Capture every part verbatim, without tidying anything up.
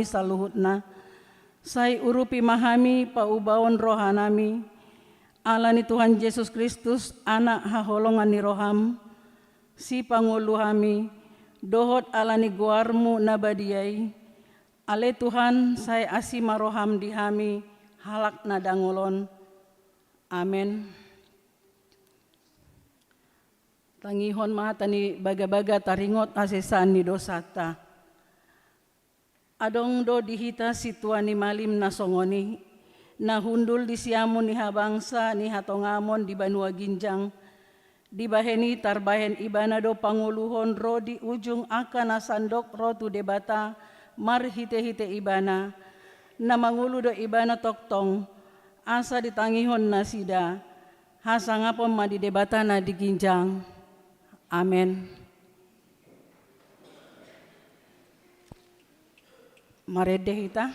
saluhutna. Sai urupi ma hami paubahon rohanami, ala ni Tuhan Jesus Kristus, Anak haholongan ni roham, sipangolu hami, dohot ala ni goarmu na badia i. Ale Tuhan, sai asi ma roham di hami, halak na dangol on. Amen. Tangihon ma hata ni bagabaga taringot hasesaan ni dosanta. Adong do di hita sintua ni malim na songon i, na hundul di siamun ni habangsa ni hatongamon di banua ginjang. Dibahen i tarbahen ibana do pangoluhon ro di ujung angka na sandok ro tu Debata marhitehite ibana, na mangolu do ibana tongtong, asa ditangihon nasida. Hasangapon ma di Debata na di ginjang. Amen. Marende hita.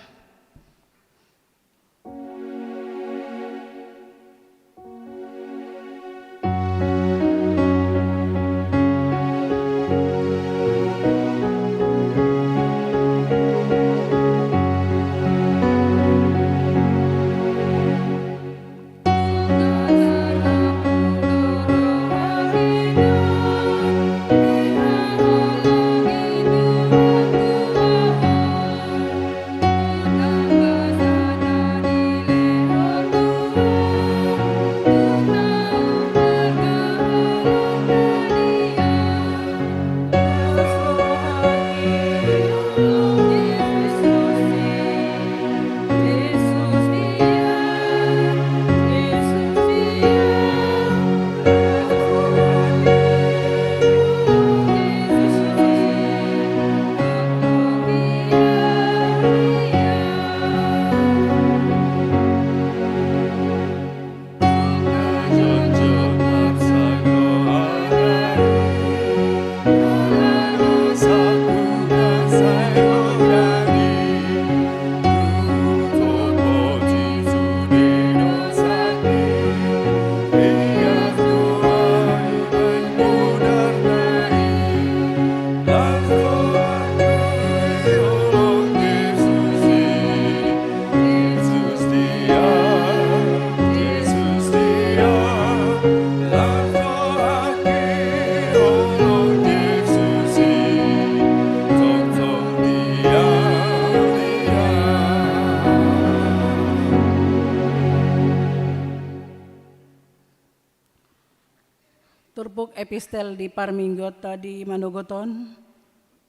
Turpuk epistel di parmingguonta di manogot on,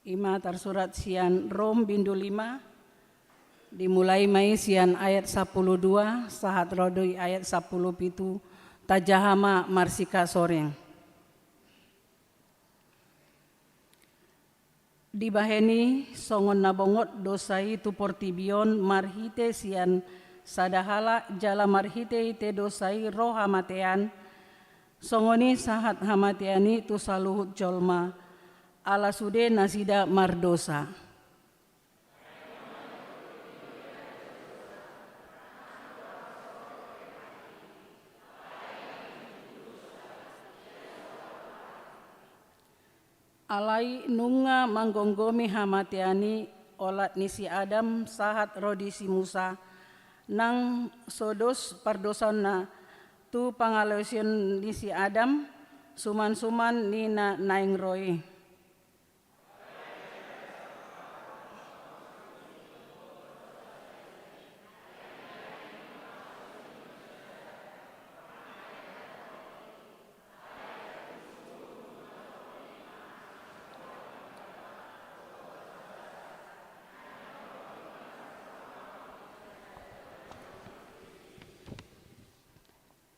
ima tarsurat sian Rom bindu lima, dimulai ma i sian ayat sampulu dua sahat ro di ayat sampulu pitu. Tajaha ma marsihasoreng. Dibahen i, songon na bongot dosa i tu portibi on marhite sian sada halak jala marhitehite dosa i ro hamatean, songon i sahat hamatean i tu saluhut jolma, ala sude nasida mardosa. Alai nunga manggomgomi hamatean i olat ni si Adam sahat ro di si Musa, nang so dos pardosaonna tu pangalaosion ni si Adam, suman-suman ni na naeng ro i.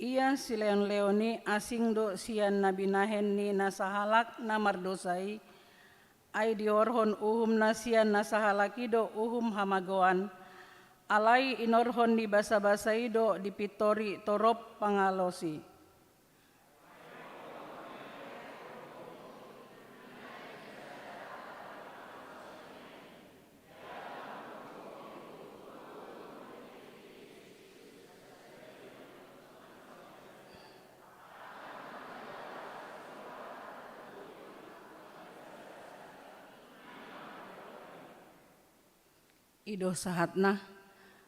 Ia sileonleon i asing do sian na binahen ni na sahalak na mardosa i, ai diorhon uhumna sian na sahalak i do uhum hamagoan, alai inorhon ni basabasa i do dipintori torop pangalaosi. I do sahatna.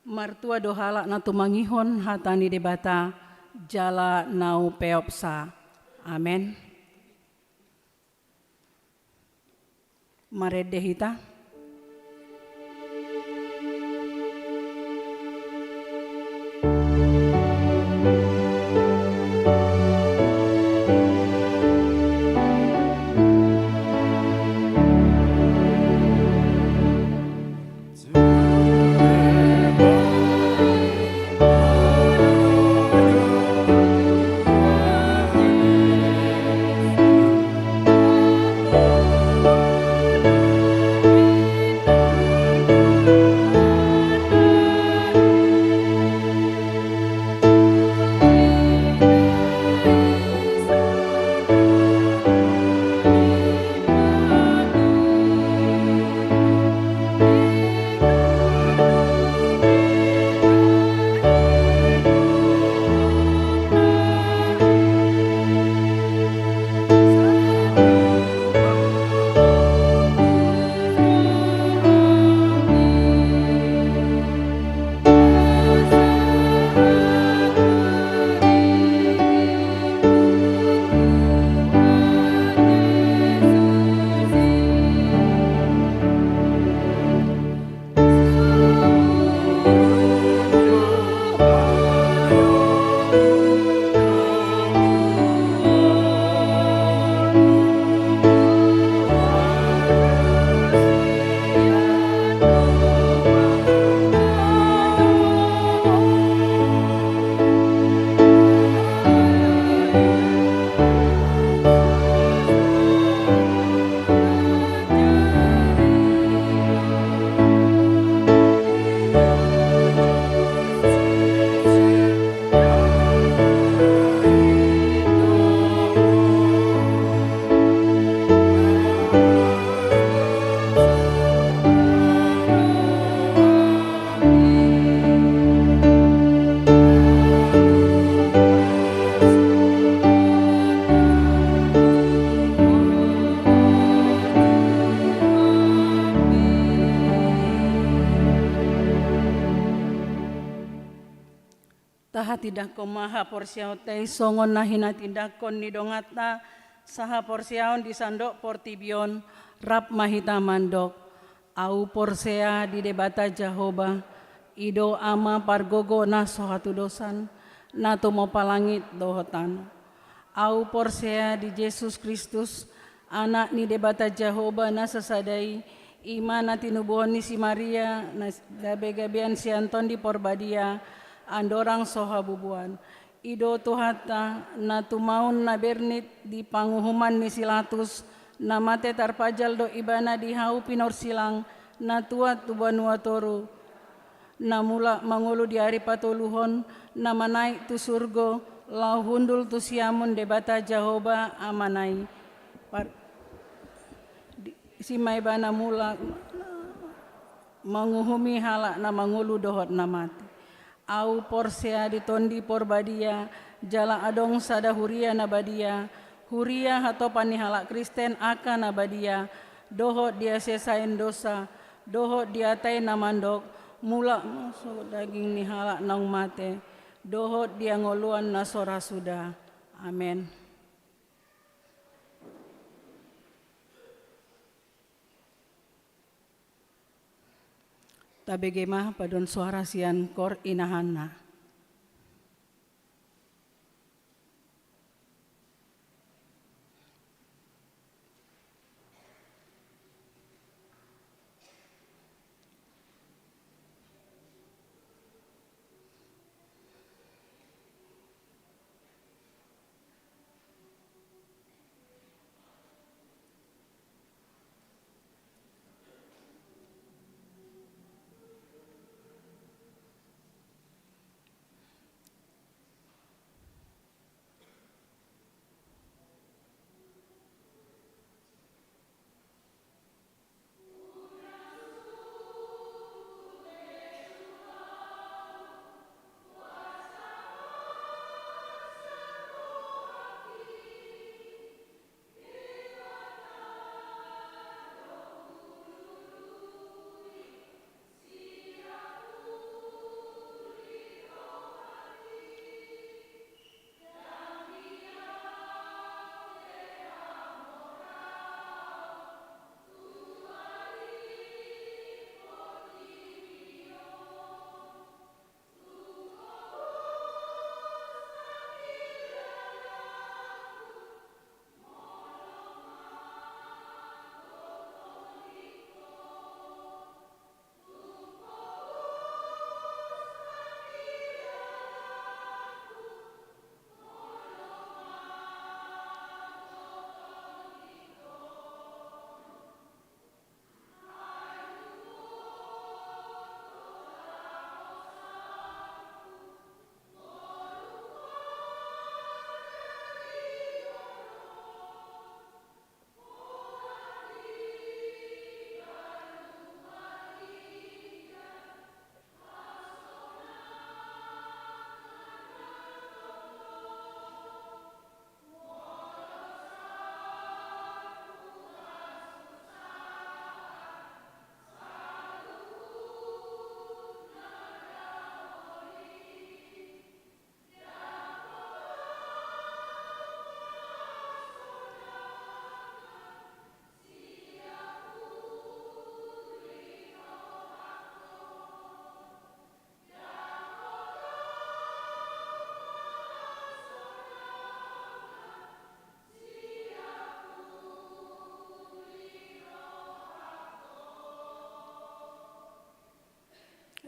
Martua do halak na tumangihon hata ni Debata jala na umpeopsa. Amen. Marende hita. Tahatindangkon ma haporseaonta i songon na hinatindangkon ni donganta sahaporseaon di sandok portibi on. Rap ma hita mandok: Ahu porsea di Debata Jahowa, i do Ama pargogo na so hatudosan, na tumompa langit dohot tano. Ahu porsea di Jesus Kristus, Anak ni Debata Jahowa na sasada i, i ma na tinubuhon ni si Maria, na gabe-gabean sian Tondi Porbadia, andorang so habubuan. I do Tuhanta, na tumaon na bernit di panguhuman ni si Latus, na mate tarpajal do Ibana di hau pinorsilang, na tuat tu banua toru, na mulak mangolu di ari patoluhon, na manaek tu surgo, laho hundul tu siamun Debata Jahowa Amana i. Par-, di-, disi ma Ibana mulak manguhumi halak na mangolu dohot na mate. Ahu porsea di Tondi Porbadia, jala adong sada huria na badia, huria hatopan ni halak Kristen angka na badia, dohot di hasesaon dosa, dohot di atean na mandok, mulak ma sogot daging ni halak naung mate, dohot di hangoluan na so ra suda. Amen. Tabege ma paduan soara sian kor inahanna.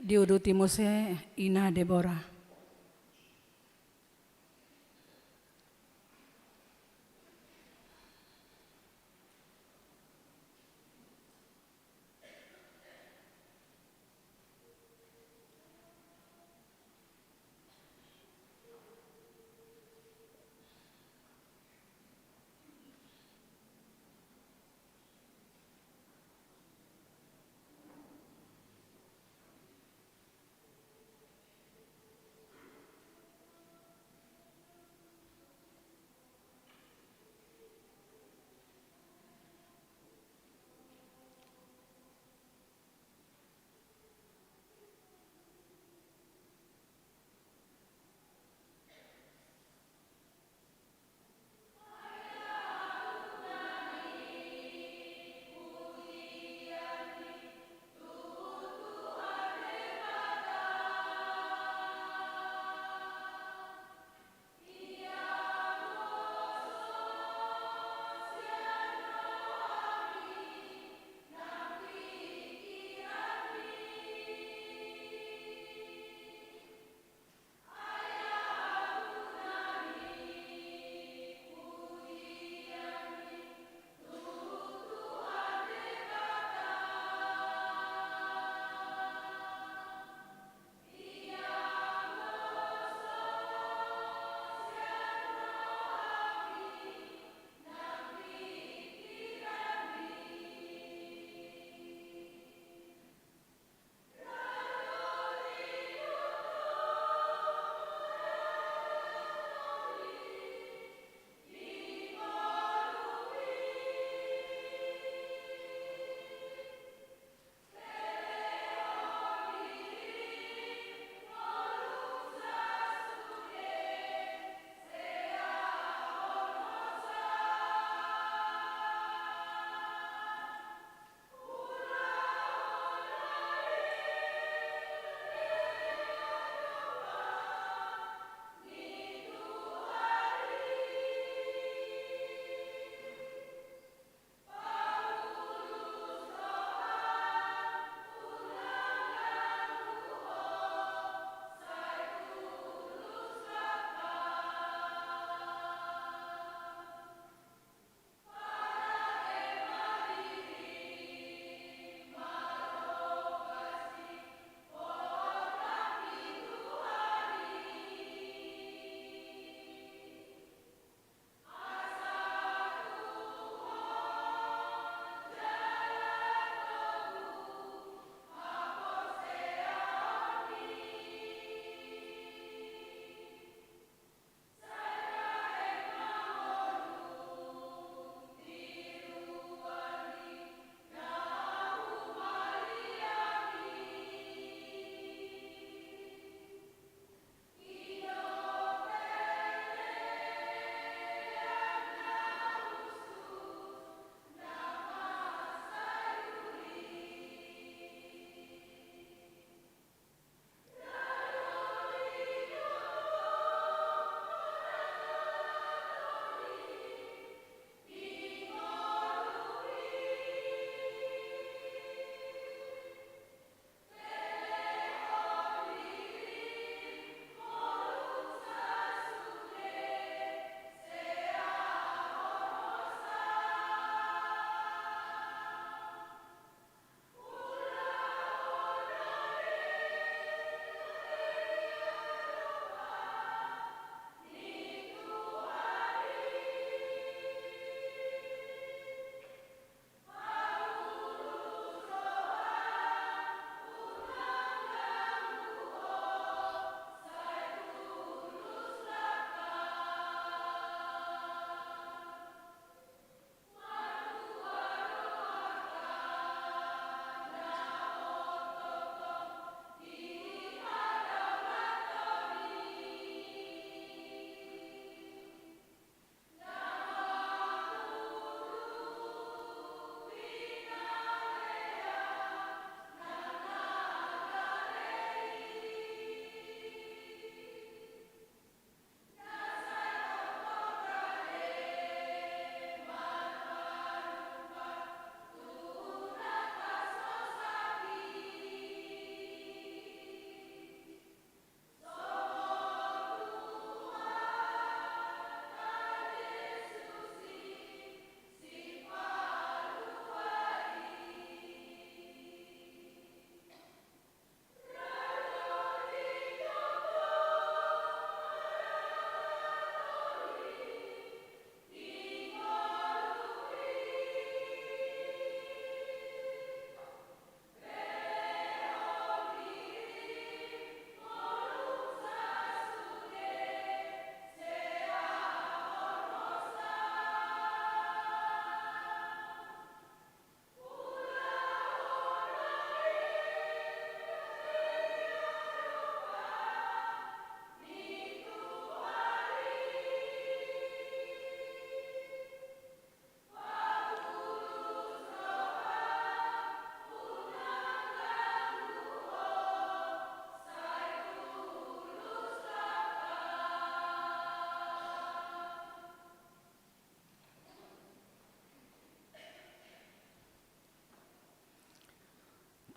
Diuduti muse ina Debora.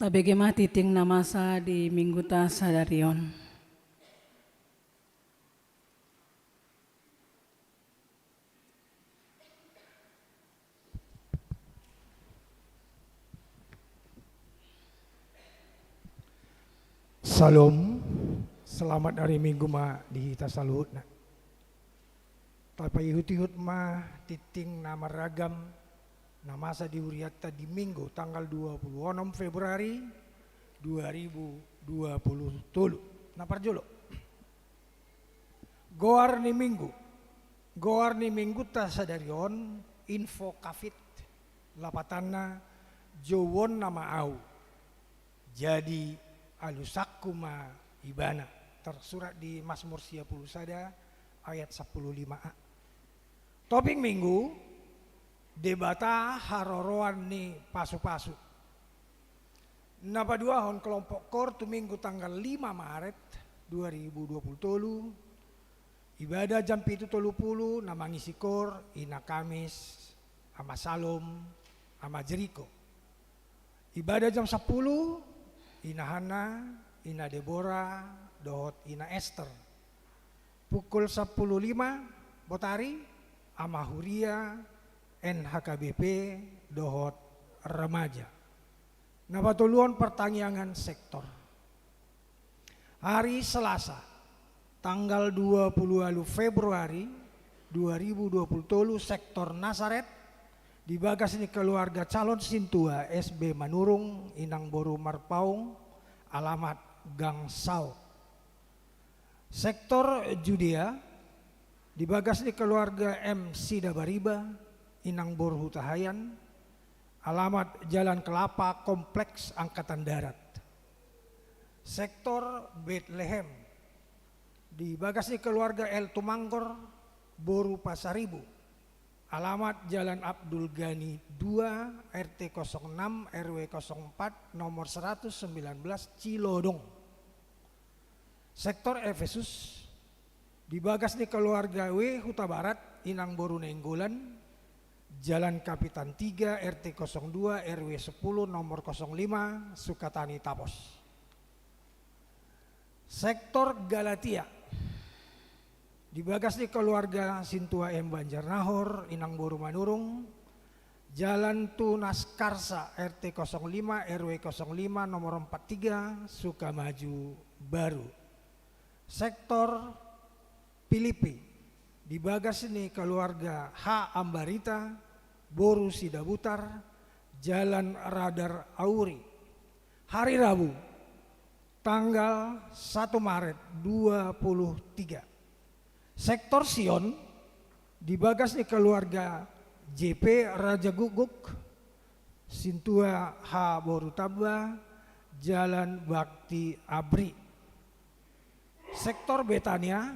Tabege ma tingting na masa di Mingguta sadari on. Syalom, selamat hari Minggu ma di hita saluhutna. Tapaihut-ihut ma tingting na marragam na masa di hurianta di Minggu tanggal dua puluh onom Februari dua ribu dua puluh tolu. Na parjolo, goar ni Minggu. Goar ni Mingguta sadari on, Info Covid, lapatanna, jouonna ma ahu, jadi alusanku ma ibana. Tersurat di Masmur sia pulu sada ayat sampulu lima a. Topik Minggu, Debata haroroan ni pasu-pasu. Na paduahon kelompok koor tu Minggu tanggal lima Maret dua ribu dua puluh tolu, ibadah jam pitu tolu pulu, na mangisi koor Ina Kamis, Ama Salom, Ama Jeriko. Ibadah jam sampulu, Ina Hanna, Ina Debora, dohot Ina Ester. Pukul sampulu lima botari, Ama Huria, N H K B P, dohot remaja. Na patoluhon, partangiangan sektor. Hari Selasa, tanggal dua puluh ualu Februari dua ribu dua puluh tolu, sektor Nasaret, di bagas ni keluarga calon sintua S B Manurung, Inang boru Marpaung, alamat Gang Saut. Sektor Judea, di bagas ni keluarga M Sidabariba, Inang boru Hutahaean, alamat Jalan Kelapa, Kompleks Angkatan Darat. Sektor Betlehem, di bagas ni keluarga L Tumanggor, boru Pasaribu, alamat Jalan Abdul Ghani dua, R T kosong enam, R W kosong empat, nomor seratus sembilan belas, Cilodong. Sektor Efesus, di bagas ni keluarga W Hutabarat, Inang boru Nainggolan, Jalan Kapitan tiga, R T kosong dua, R W sepuluh, nomor kosong lima, Sukatani, Tapos. Sektor Galatia, di bagas ni keluarga sintua M Banjarnahor, Inang boru Manurung, Jalan Tunas Karsa, R T kosong lima, R W kosong lima, nomor empat tiga, Sukamaju Baru. Sektor Pilipi, di bagas ni keluarga H Ambarita, boru Sidabutar, Jalan Radar Auri. Hari Rabu, tanggal satu Maret dua puluh tiga. Sektor Sion, di bagas ni keluarga J P Raja Guguk, sintua H boru Tamba, Jalan Bakti Abri. Sektor Betania,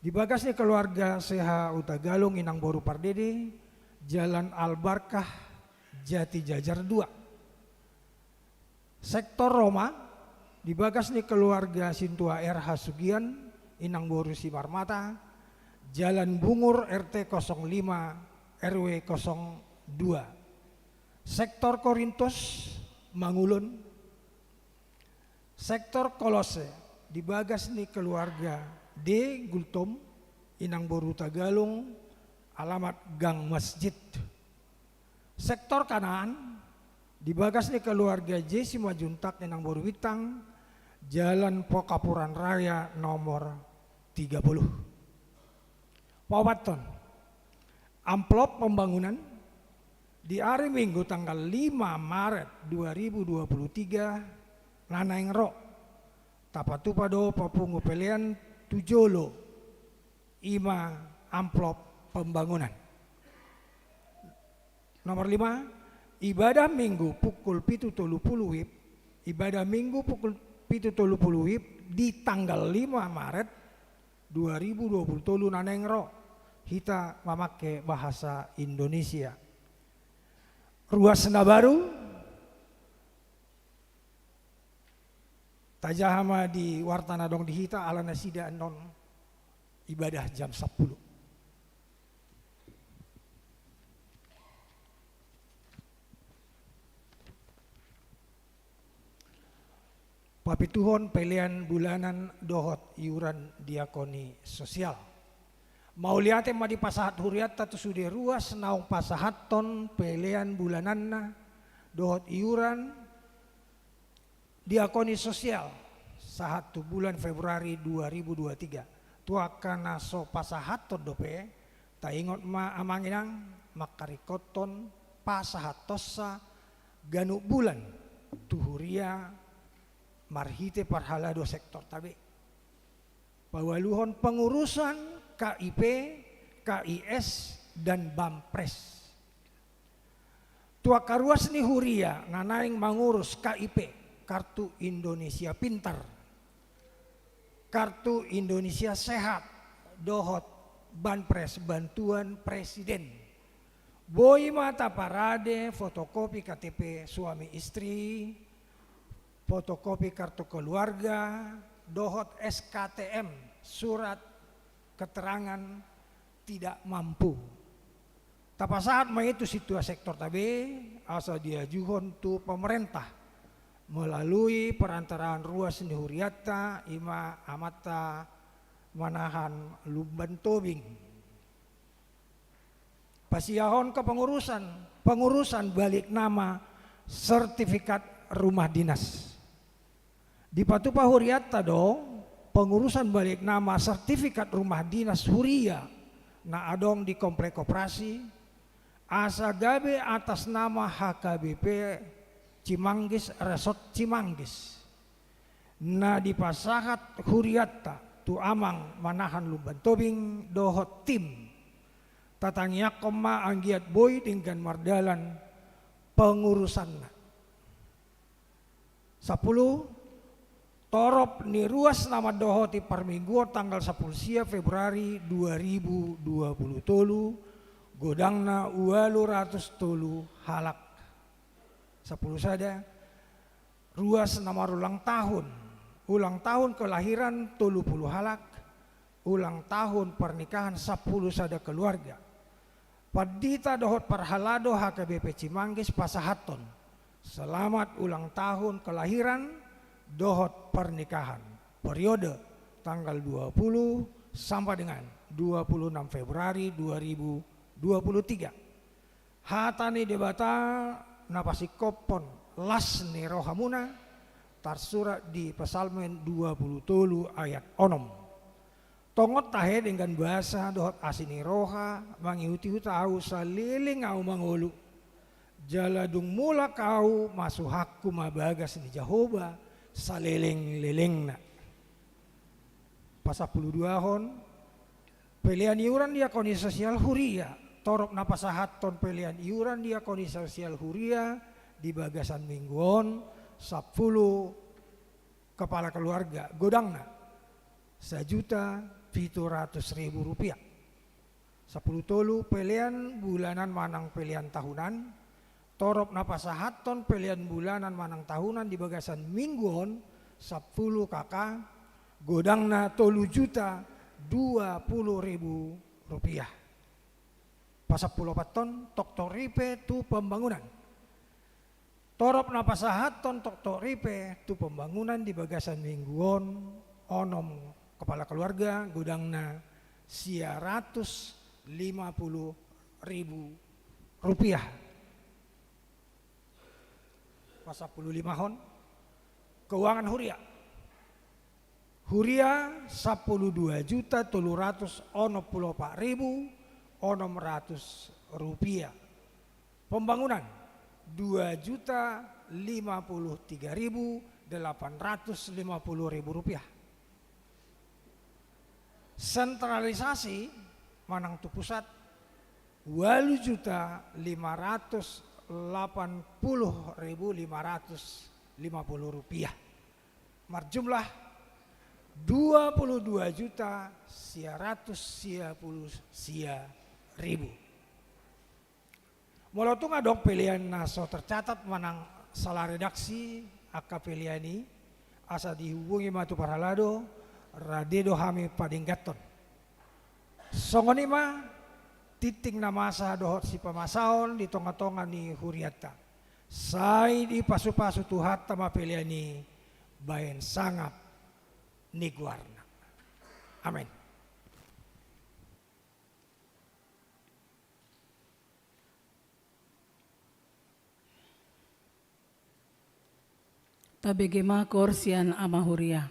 di bagas ni keluarga C H Hutagalung, Inang boru Pardede, Jalan Al Barkah, Jati Jajar dua. Sektor Roma, di bagas ni keluarga sintua R H Sugian, Inang boru Simarmata, Jalan Bungur, R T kosong lima, R W kosong dua. Sektor Korintus, Mangulon. Sektor Kolose, di bagas ni keluarga D Gultom, Inang boru Hutagalung, alamat Gang Masjid. Sektor Kanaan, di bagas ni keluarga J Simanjuntak, Inang boru Bintang, Jalan Pekapuran Raya nomor tiga puluh. Paopathon, amplop pembangunan di ari Minggu tanggal lima Maret dua ribu dua puluh tiga na naeng ro, tapatupa do papungu pelean tu jolo, i ma amplop pembangunan. Nomor lima, ibadah Minggu pukul pitu tolu puluh WIB, ibadah Minggu pukul pitu tolu puluh WIB di tanggal lima Maret dua ribu dua puluh tolu na naeng ro, hita mamake bahasa Indonesia. Ruas na baru, tajaha ma di warta na adong di hita, ala nasida annon ibadah jam sampulu. Papituhon pelean bulanan dohot iuran diakoni sosial. Mauliate ma dipasahat hurianta tu sude ruas naung pasahathon pelean bulananna dohot iuran diakoni sosial sahat tu bulan Februari dua ribu dua tiga. Tu angka na so pasahathon dope, taingot ma amang inang, mangkaringkothon pasahathonsa ganup bulan tu huria marhite parhalado sektorta be. Paualuhon pengurusan K I P, K I S, dan Banpres. Tu angka ruas ni huria na naeng mangurus K I P, Kartu Indonesia Pintar, Kartu Indonesia Sehat, dohot Banpres, bantuan presiden. Boi ma taparade fotokopi K T P suami istri, fotokopi kartu keluarga, dohot S K T M, surat keterangan tidak mampu. Tapasahat ma i tu sintua sektorta be, asa diajuhon tu pemerintah melalui perantaraan ruas ni hurianta, i ma amanta Manahan Lumban Tobing. Pasiahon kepengurusan, pengurusan balik nama sertifikat rumah dinas. Dipatupa hurianta do pengurusan balik nama sertifikat rumah dinas huria na adong di Komplek Koperasi, asa gabe atas nama H K B P Cimanggis, Resort Cimanggis. Na dipasahat hurianta tu amang Manahan Lumban Tobing dohot tim. Tatangiangkon ma anggiat boi denggan mardalan pengurusanna. Sampulu, torop ni ruas na mandohoti parmingguon tanggal sampulu sia Februari dua ribu dua pulu tolu, godangna ualu ratus tolu halak. Sampulu sada, ruas na marulang tahun, ulang tahun kelahiran tolu pulu halak, ulang tahun pernikahan sampulu sada keluarga. Pandita dohot parhalado H K B P Cimanggis pasahathon selamat ulang tahun kelahiran dohot pernikahan, periode tanggal dua pulu sampai dengan dua puluh enam Februari dua ribu dua puluh tiga. Hata ni Debata na pasingkophon las ni rohamuna, tarsurat di Psalmen dua pulu tolu ayat onom. Tongon tahe denggan basa dohot asi ni roha mangihut-ihut ahu saleleng ahu mangolu. Jala dung mulak ahu, masuhakku ma bagas ni Jahowa saleleng-lelengna. Pasampulu duahon, pelean iuran diakoni sosial huria. Torop na pasahathon pelean iuran diakoni sosial huria di bagasan minggu on, sampulu kepala keluarga, godangna sajuta pitu ratus ribu rupiah. Sampulu tolu, pelean bulanan manang pelean tahunan. Torop na pasahathon pelean bulanan manang tahunan di bagasan minggu on, sampulu K K, godangna tolu juta dua pulu ribu rupiah. Pasampulu opathon, toktok ripe tu pembangunan. Torop na pasahathon toktok ripe tu pembangunan di bagasan minggu on, onom kepala keluarga, godangna sia ratus lima pulu ribu rupiah. Pasampulu limahon, keuangan huria. Huria sampulu dua juta tolu ratus onom pulu opat ribu onom ratus rupiah. Pembangunan dua juta lima puluh tiga ribu delapan ratus lima puluh ribu rupiah. Sentralisasi manang tu pusat ualu juta lima ratus lapan puluh ribu lima ratus lima puluh rupiah. Marjumlah dua pulu dua juta sia ratus sia pulu sia ribu. Molo tung adong pelean na so tercatat manang salah redaksi angka pelean i, asa dihubungi ma tu parhalado, rade do hami padengganhon. Songon i ma tingting na masa dohot sipamasaon di tonga-tonga ni hurianta. Sai dipasupasu Tuhanta ma pelean i, bahen sangap ni goarna. Amen. Tabege ma koor sian ama huria.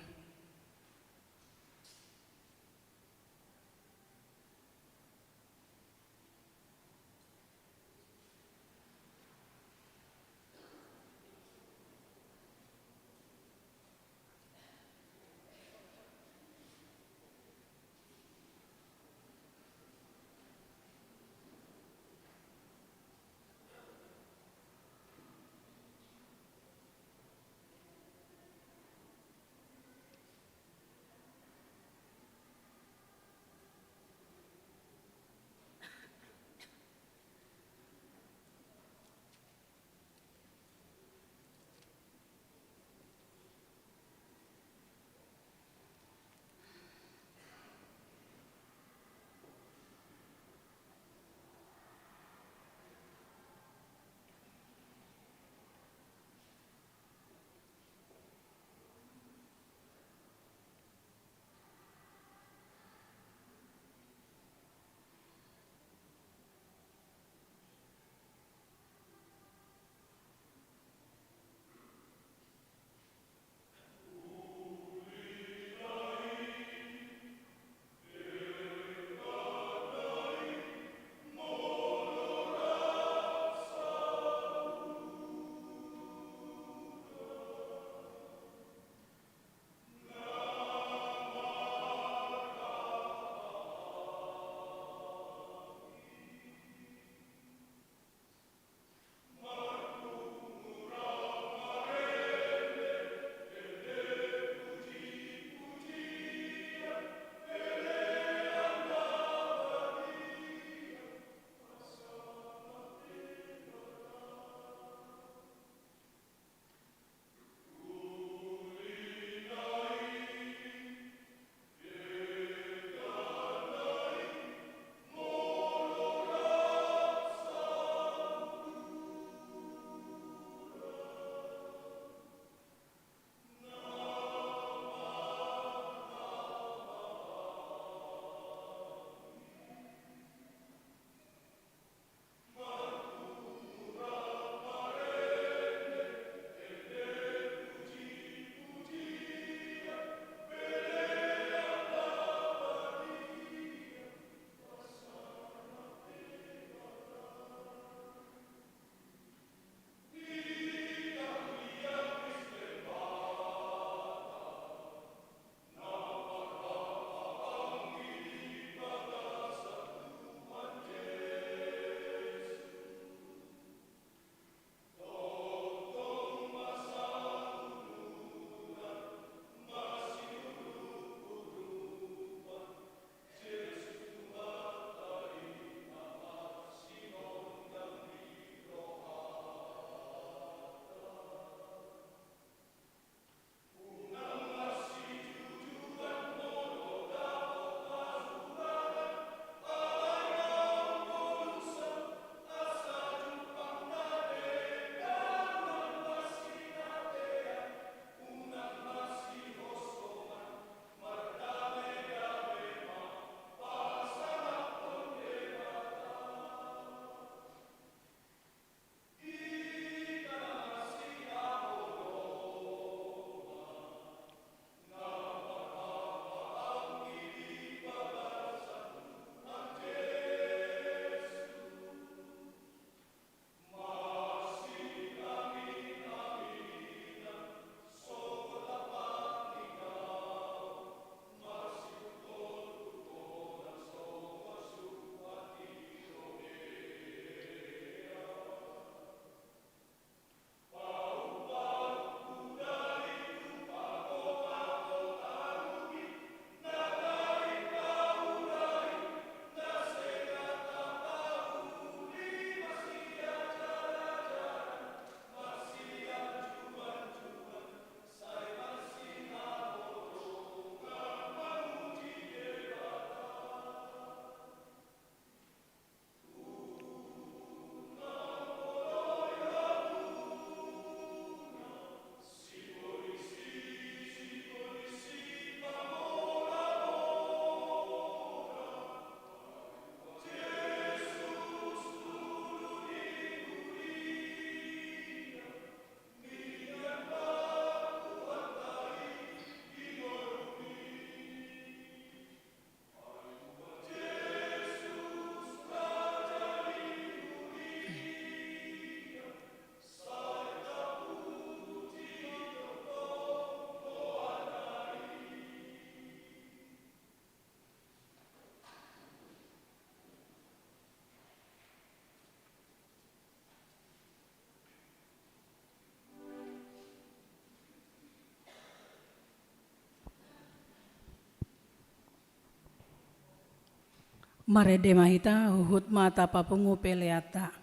Marende ma hita, huhut ma tapapungu peleanta.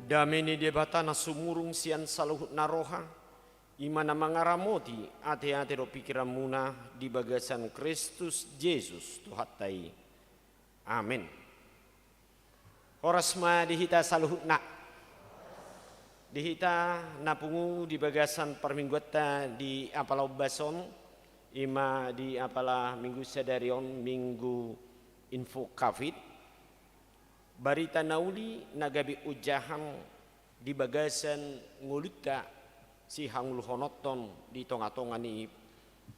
Dame ni Debata na sumurung sian saluhutna roha, i ma na mangaramoti ateate dohot pingkiranmuna di bagasan Kristus Jesus Tuhanta i. Amen. Horas ma di hita saluhutna. Di hita na pungu di bagasan parmingguanta di apala ombas on, i ma di apala minggu sadari on, Minggu Invocavit. Barita na uli na gabe ojahan di bagasan ngolunta, sihangoluhononton di tongatonga ni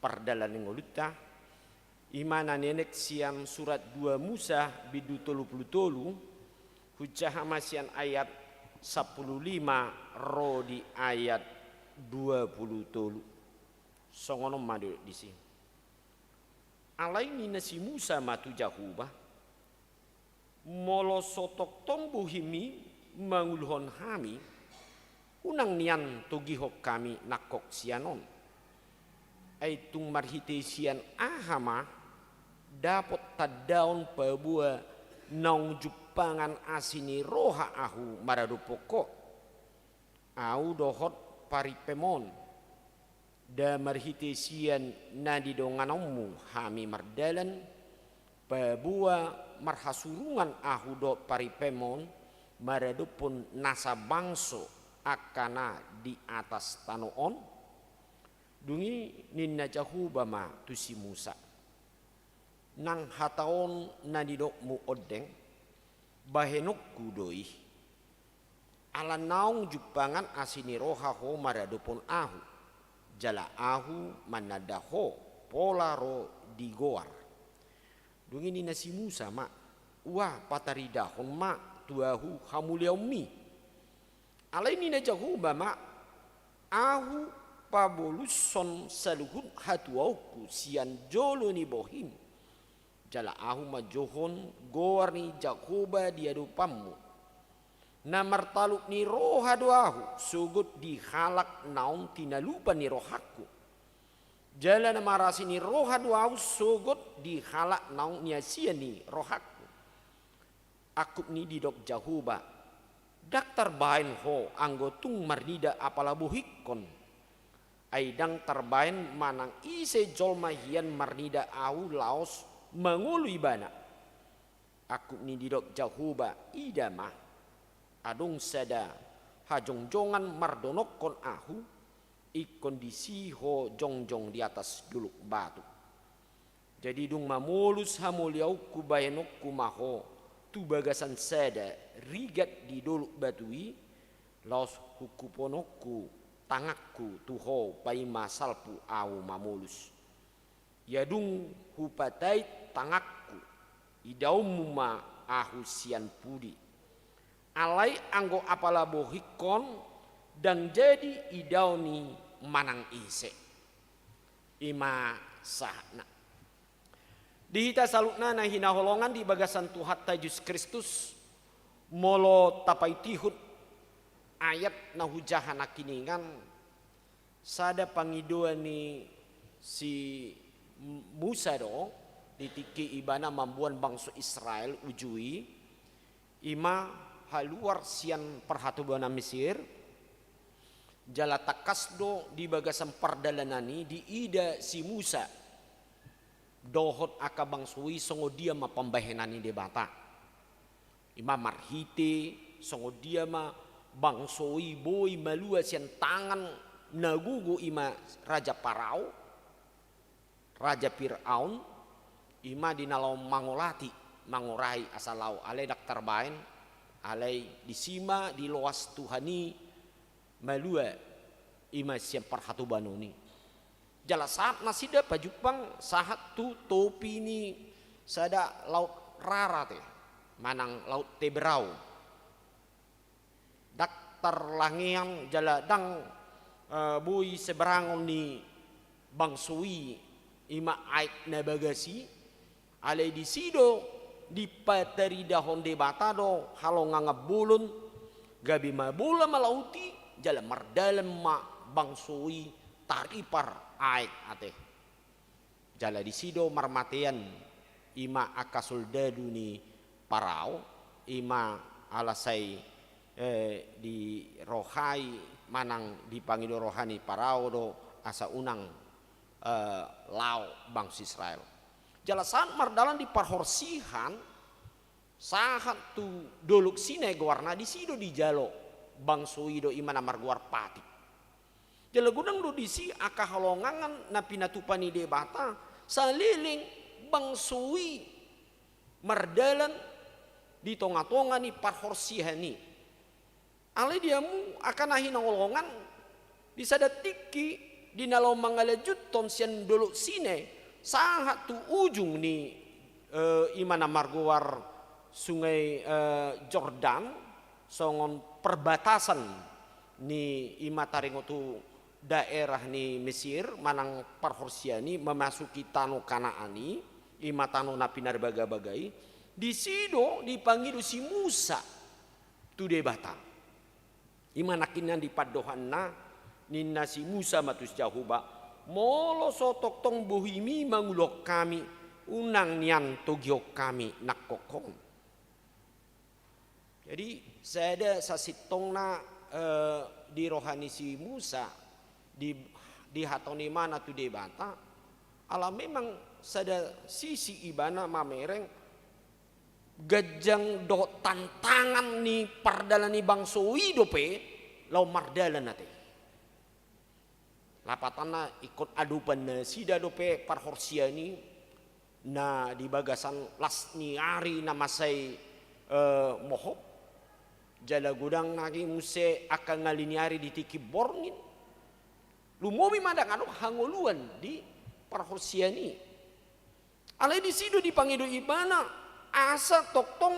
pardalanan ni ngolunta, i ma na nienet sian surat dua Musa bindu tolu pulu tolu, hujaha ma sian ayat sampulu lima ro di ayat dua pulu tolu. Songon on ma didok disi. Alai ninna si Musa ma tu Jahowa, molo so tongtong bohimi manguluhon hami, unang nian togihon hami nangkok sian on. Ai tung marhite sian aha ma Dapot tandaon paboa naung jumpangan asi ni roha ahu maradophon ho. Ahu dohot parimpem on, nda marhite sian na nidonganonmu hami mardalan, paboa marhasurungan ahu dohot parimpem on maradophon nasa bangso angka na di atas tano on? Dung i ninna Jahowa ma tu si Musa: Nang hata on na nidokmu ondeng, bahenonku do i. Ala naung jumpangan asi ni roha ho maradophon ahu, jala ahu mananda ho pola ro di goar. Dung i ninna si Musa ma: Ua pataridahon ma tu ahu hamuliaonmi. Alai ninna Jahowa ma: Ahu pabolushon saluhut hatuaonku sian jolo ni bohim, jala ahu manjouhon goar ni Jahowa di adopanmu. Na martaluk ni roha do ahu sogot di halak naung tinalupan ni rohangku, jala na marasi ni roha do ahu sogot di halak naung niasian ni rohangku. Angkup ni didok Jahowa: Ndang tarbaen ho anggo tung marnida apala bohingkon. Ai ndang tarbaen manang ise jolma hian marnida ahu laos mangolu ibana. Angkup ni didok Jahowa: Ida ma, adong sada hajongjongan mardonokkon ahu, ingkon disi ho jongjong di atas dolok batu. Jadi dung mamolus hamuliaonku, baenonku ma ho tu bagasan sada rigat di dolok batu i, laos hungkuphononku tanganku tu ho paima salpu ahu mamolus. Ia dung hupatait tanganku, idaonmu ma ahu sian pudi. Alai anggo apala bohingkon, ndang jadi idaon i manang ise. I ma sahatna. Di hita saluhutna na hinaholongan di bagasan Tuhanta Jesus Kristus, molo tapaihutihut ayat na hujaha nangkiningan, sada pangidoan ni si Musa do, di tingki ibana mamboan bangso Israel uju i, i ma haluar sian parhatobanan Mesir. Jala tangkas do di bagasan pardalanan i diida si Musa dohot angka bangso i songon dia ma pambahenan ni Debata. I ma marhite songon dia ma bangso i boi malua sian tangan na gogo, i ma raja Parao, raja Firaun, i ma di na laho mangolati, mangorai asa lao, alai ndang tarbaen, alai disi ma diloas Tuhan i malua, i ma sian parhatobanan i. Jala sahat nasida pajumpang sahat tu topi ni sada laut rara te, manang laut Tebrau. Ndang tarlangean jala ndang, eh, boi seberangon ni bangso i, i ma aek na bagas i, alai disi do dipataridahon Debata do halongangan bolon, gabe mabola ma laut i, jala mardalan ma bangso i taripar aek ate. Jala disi do marmatean, i ma angka soldadu ni Parao, i ma ala sai, eh, dirohai manang dipangido roha ni Parao do asa unang, eh, lao bangso Israel. Jala sahat mardalan di parhorsihan, sahat tu dolok Sinai goarna, disi do dijalo bangso i do, i ma na margoar patik. Jala godang do disi angka halongangan na pinatupa ni Debata, saleleng bangso i mardalan di tongatonga ni parhorsihan i. Alai di hamu angka na hinaholongan, di sada tingki di na laho mangalanjuthon sian dolok Sinai sahat tu ujung ni, eh, i ma na margoar sungai, eh, Jordan, songon perbatasan ni, i ma taringot tu daerah ni Mesir manang parhorsihan i memasuki tano Kanaan i, i ma tano na pinarbagabaga i. Disi do dipangido si Musa tu Debata. I ma nangkiningan di pandohanna, ninna si Musa ma tu si Jahowa: Molo so tongtong bohimi mangulahon hami, Unang nian togihon hami nangkok on. Jadi, sada sasintongna, eh, di roha ni si Musa, di, dihatahon ibana tu Debata, ala memang sada sisi ibana mamereng ganjang dohot tantangan ni pardalan ni bangso i dope, laho mardalan ate. Lapatanna ingkon adopan nasida dope parhorsean i, na di bagasan las ni ari na mansai, eh, mohop, jala godang nai muse angka ngali ni ari di tingki borngin. Lumobi ma ndang adong hangoluan di parhorsean i. Alai disi do dipangido ibana, asa tongtong,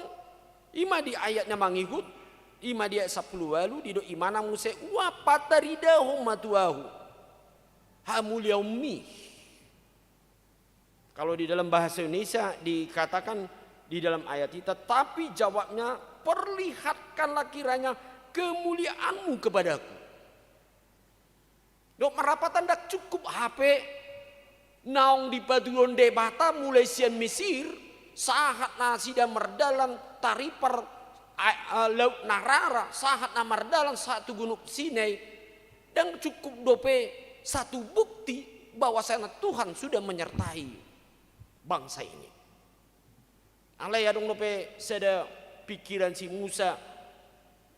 i ma di ayat na mangihut, i ma di ayat sampulu ualu, didok ibana muse, ua pataridahon ma tu ahu hamuliaonmi. Kalau di dalam bahasa Indonesia dikatakan di dalam ayat ini, tetapi jawabnya, perlihatkanlah kiranya kemuliaanmu kepadaku. Dok marlapatan ndang cukup hape naung dipatuduhon Debata mulai sian Mesir, sahat nasida mardalan taripar, a-, a-, Laut na Rara, sahat na mardalan sahat tu Gunung Sinai, ndang cukup dope satu bukti bahwasanya Tuhan sudah menyertai bangsa ini. Alai adong dope sada pikiran si Musa,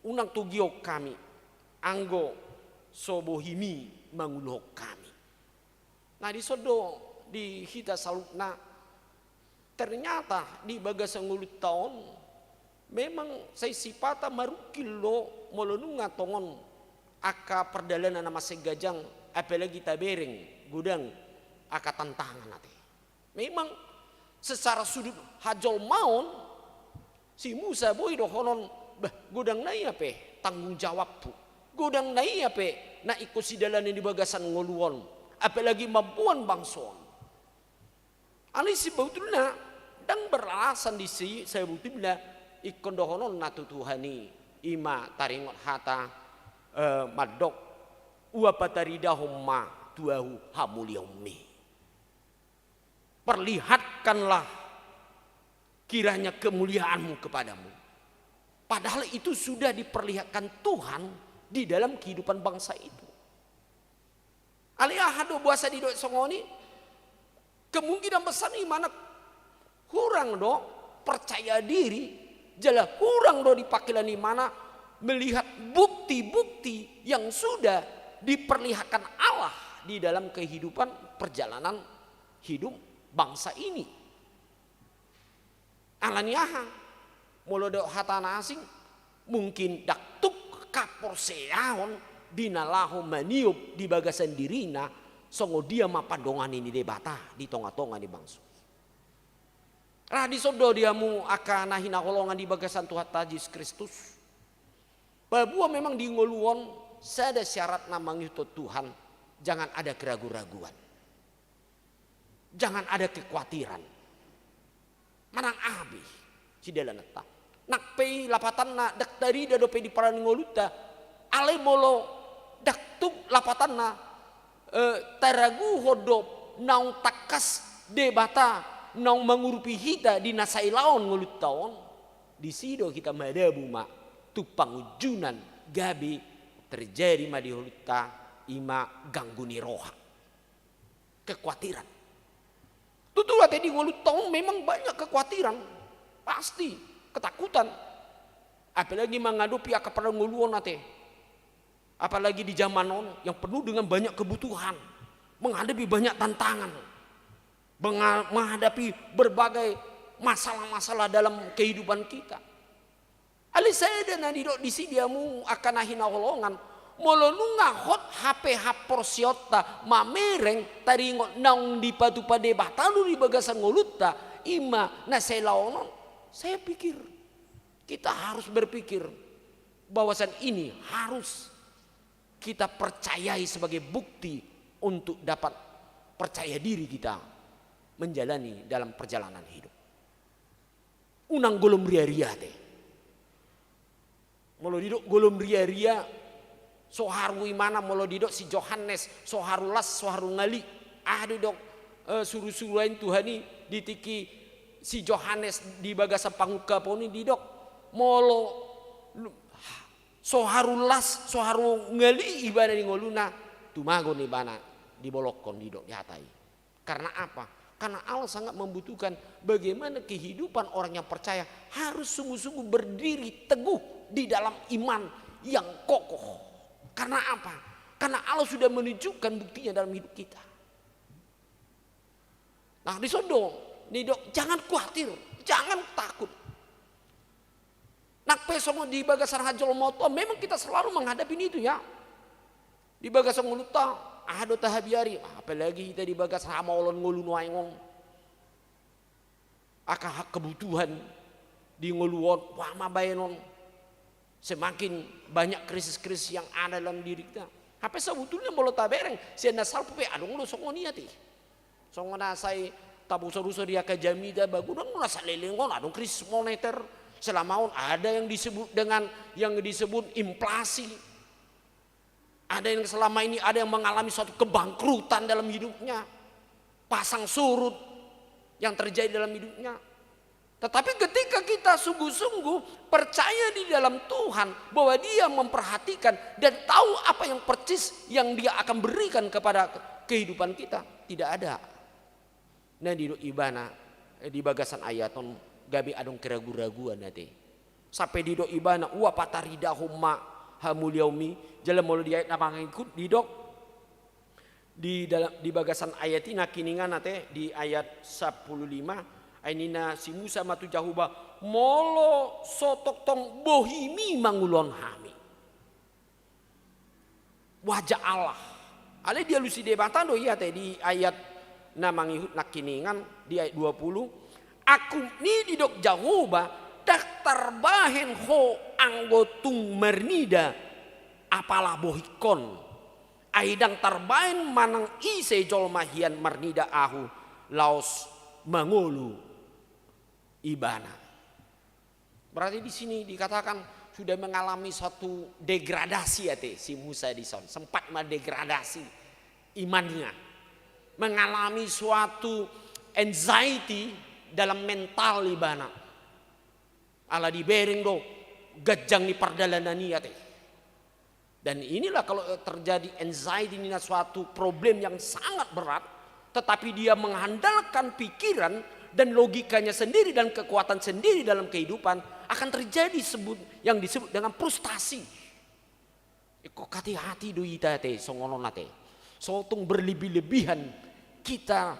unang togihon hami, anggo so bohimi manguluhon hami. Nah, dison do di hita saluhutna, ternyata di bagasan ngolunta on, memang sai sipata marungkil do molo nunga tongon angka pardalanan na mansai ganjang, apalagi tabereng godang angka tantangan ate. Memang secara sudut hajolmaon, si Musa boi dohonon, bah, godang na ia pe tanggung jawabku. Godang na ia pe na ingkon sidalanan di bagasan ngolu on, apalagi mamboan bangso on. Alai sebetulna ndang beralasan disi, sebetulna ingkon dohononna tu Tuhan i, i ma taringot hata, eh, mandok, ua pataridahon ma tu ahu hamuliaonmi. Perlihatkanlah kiranya kemuliaanmu kepadamu. Padahal itu sudah diperlihatkan Tuhan di dalam kehidupan bangsa itu. Alai aha do boasa didok songon i? Kemungkinan besar ibana hurang do percaya diri, jala hurang do di pangkilan ibana melihat bukti-bukti yang sudah diperlihatkan Allah di dalam kehidupan perjalanan hidup bangsa ini. Alani aha? Molo dok hata na asing, mungkin ndang tuk haporseaon di na laho maniop di bagasan dirina, songon dia ma pandongani ni Debata di tonga-tonga ni bangso. Ra dison do di hamu angka na hinaholongan di bagasan Tuhanta Jesus Kristus. Paboa memang di ngolu on sada syarat na mangihuthon Tuhan, jangan ada keragu-raguan. Jangan ada kekhawatiran. Manang aha be sidalananta. Nang pe i lapatanna ndang tarida dope di parngoluonta. Alai molo ndang tuk lapatanna, eh, taraguhon do naung tangkas Debata naung mangurupi hita di na sai laon ngolunta on. Disi do hita madabu ma tu pangunjunan gabe terjadi ma di ngolunta i ma ganggu ni roha. Kekhawatiran. Tutu ate di ngolunta on memang banyak kekhawatiran. Pasti ketakutan. Apalagi menghadapi angka parngoluon ate. Apalagi di zaman on yang penuh dengan banyak kebutuhan. Menghadapi banyak tantangan. Menga-, menghadapi berbagai masalah-masalah dalam kehidupan kita. Alai sada na didok disi di hamu angka na hinaholongan, molo nunga hot hape haporseaonta mamereng taringot naung dipatupa Debata do di bagasan ngolunta, i ma na sai laon on. Saya pikir kita harus berpikir bahwasan ini harus kita percayai sebagai bukti untuk dapat percaya diri kita menjalani dalam perjalanan hidup. Unang golom riaria ate. Molo didok golom riaria, so haru ibana molo didok si Johannes, so haru las, so haru ngali. Aha do didok, eh, suru-suru ain Tuhan i, Di tingki si Johannes di bagasan pangungkapon i didok, molo lu-, so haru las, so haru ngali ibana di ngoluna, tumagon ibana, dibolongkon didok di hata i. Karena apa? Karena Allah sangat membutuhkan bagaimana kehidupan orang yang percaya harus sungguh-sungguh berdiri teguh di dalam iman yang kokoh. Karena apa? Karena Allah sudah menunjukkan buktinya dalam hidup kita. Nah, dison do, didok, jangan khawatir, jangan takut. Nang pe songon di bagasan hajolmaon, memang kita selalu menghadapi itu, ya. Di bagasan ngolunta, aha do tahabiari, apalagi hita di bagasan hamaolon ngolu nuaeng on. Angka kebutuhan di ngolu on, wah ma baenon. Semakin banyak krisis-krisis yang ada dalam diri kita. Hape sebetulna molo tabereng, sian na salpu pe adong do songon i ate. Songon na sai tabuso-buso di angka jamita, ba godang do na saleleng on adong krisis moneter. Selama on ada yang disebut dengan, yang disebut inflasi. Ada yang selama ini ada yang mengalami suatu kebangkrutan dalam hidupnya. Pasang surut yang terjadi dalam hidupnya. Tetapi ketika kita sungguh-sungguh percaya di dalam Tuhan, bahwa Dia memperhatikan dan tahu apa yang persis yang Dia akan berikan kepada kehidupan kita, tidak ada na didok ibana, eh, di bagasan ayat on gabe adong keragu-raguan ate. Sampe didok ibana, ua pataridahon ma hamuliaonmi, jala molo di ayat na mangihut didok, di dalam, di bagasan ayat i nangkiningan ate, di ayat sampulu lima, ai ninna si Musa ma tu Jahowa, molo so tongtong bohimi mangulahon hami. Wajah Allah. Alai dialusi Debata do i ate di ayat na mangihut nangkiningan di ayat dua pulu. Angkup ni didok Jahowa, ndang tarbahen ho anggo tung marnida apala bohingkon. Ai ndang tarbahen manang ise jolma hian marnida ahu laos mangolu ibana. Berarti di sini dikatakan sudah mengalami suatu degradasi ate si Musa dison. Sempat mendegradasi imannya. Mengalami suatu anxiety dalam mental ibana. Ala dibereng do ganjang ni pardalanan i ate. Dan inilah kalau terjadi anxiety ini suatu problem yang sangat berat, tetapi dia mengandalkan pikiran dan logikanya sendiri dan kekuatan sendiri dalam kehidupan, akan terjadi sebut, yang disebut dengan frustasi. Iko hati-hati do ita ate, songon on ate. Sotung berlebih-lebihan kita,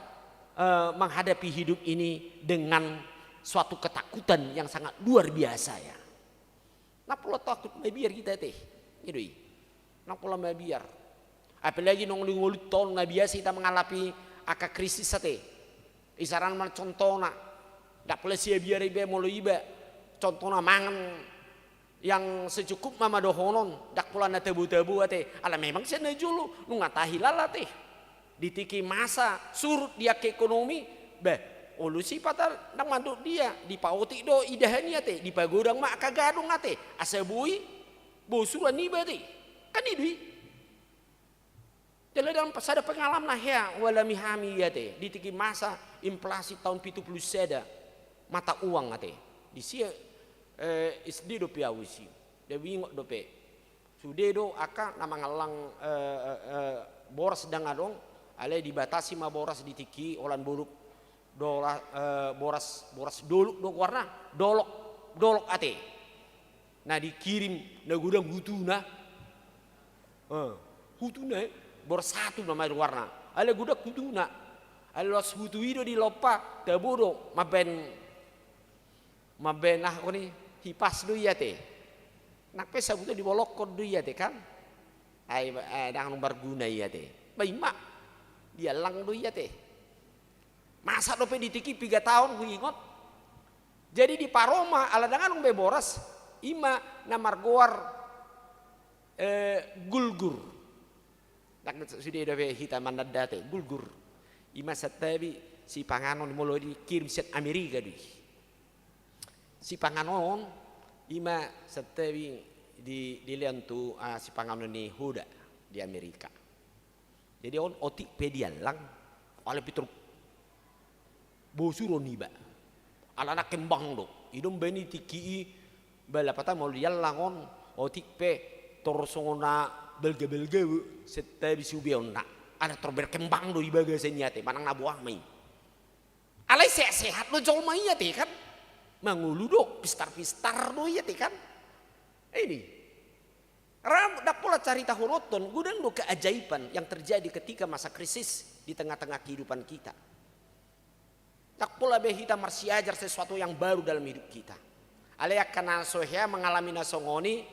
eh, menghadapi hidup ini dengan suatu ketakutan yang sangat luar biasa ya. Ndang pola takut mabiar hita ate. I do i. Ndang pola mabiar. Apalagi nunga di ngolunta on na biasa hita mangalami angka krisis ate. Isarana ma contohna. Ndang pola siabiar iba molo iba. Contohna mangan yang secukupna ma dohonon. Ndang pola na tabo-tabo ate. Ala memang sian na jolo. Nunga tahilala ate. Di tingki masa surut di angka ekonomi, bah, olo sipata ndang mandok dia, dipaotik do idahan i ate, dipagodang ma angka gadong ate, asa boi bosur niba ate. Kan i do i. Jala dalam sada pengalaman na hea hualami hami i ate, di tingki masa inflasi tahun pitu pulu sada, mata uang ate. Di sia, eh, S D dope au disi. Ndang huingot dope. Sude do angka na mangallang, eh, eh, eh, boras ndang adong, alai dibatasi ma boras di tingki i, holan dolok, dola-, eh, boras, boras dolok do goarna, dolok, dolok ate. Na dikirim, na godang hutuna. Eh, hutuna, eh, boras satu nama goarna. Alai godang hutuna. Alai loas hutu i do dilompa, tabo do, mambaen Mambaen aha koni, hipas do i ate. Nang pe sabutna dibolongkon do i ate kan. Ai, eh, ndang marguna i ate. Ba ima. Diallang do i ate. Masa dope di tingki i piga taon huingot. Jadi di paro ma ala ndang adong be boras. Ima na margoar, eh, gulgur. Ndang sude dope hita mananda ate, gulgur. Ima santabi sipanganon molo dikirim sian Amerika do i. Sipanganon, ima santabi di, dilean tu, ah, sipanganon ni Hoda di Amerika. Jadi on otik pe diallang, ala pitur Bosu do niba. Alana kembang do. I do umbaen i tingki i, ba lapatan molo diallang on, otik pe tor songon na balga-balga, setta bisubeonna. Alana tor berkembang do di bagasan i ate, manang na boha ma i. Alai sehat-sehat do jolma i ate kan. Mangolu do, pistar-pistar do i ate kan. Ini. Ra ndang pola carita honoton, godang do keajaiban yang terjadi ketika masa krisis di tengah-tengah kehidupan kita. Ndang pola be hita marsiajar sesuatu yang baru dalam hidup kita. Alai angka na so hea mengalami na songon i,